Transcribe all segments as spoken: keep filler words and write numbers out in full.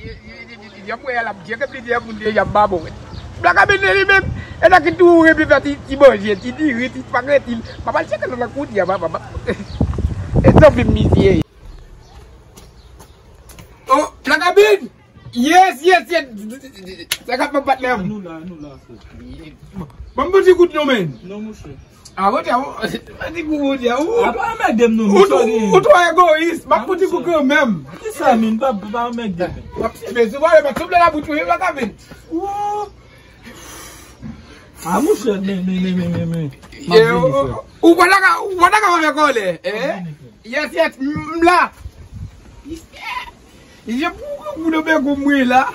Y ap wè l ap djèk epi li di moun deja m pa bon. Black Abed li menm, e nan ki tou epi fè ti, ti manje, ti diri, ti spageti. M ap al tcheke nan lakou di a, papa. E zanmi m misye ye. Oh, Black Abed! Yes, yes, yes. Sa k ap fè patnè m? Nou la, nou la, frè. Ban m bon ti gout non, men. Non, monchè. Ah, bon, bon, bon, bon, bon. Ah, pa anmède m non, ou, ou, ou twò egoyis. M ap fouti pou kanmenm. Ki sa, men? Pa, pa anmède m. W ap simen sou pale, pa souple la pou touye, pa ka vin. Ah, monchè, men, men, men, men, men, men. M ap vini, frè. Ou pa ta ka, ou pa ta ka fè kòlè, eh? Yes, yes, m la. Misye pou, pou nou bègou mwen la.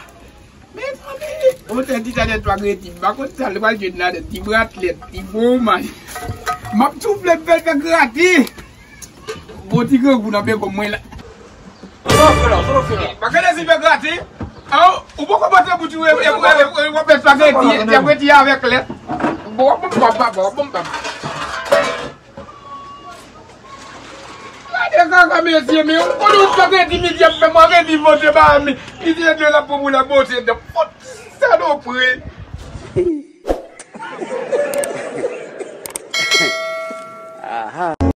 Mezanmi, on tè di talè twa gredi, m pa konn sa l pral jwenn ladan, ti bratlèt, ti fwomaj. M ap soufle m fè l fè grate. Bon ti grangou nan bègou mwen la. Pa gade si fè grate. Aw, ou poko pote bout ou, e, e, e, e, w ap fè spageti, spageti avèk lèt. Bon, bon, bon, bon, bon, bon, bon. Gade kaka mesye, men ou konnen yon spageti misye ap fè, mwen redi vote ba mi. Misye de la pou la bote de fout salopri.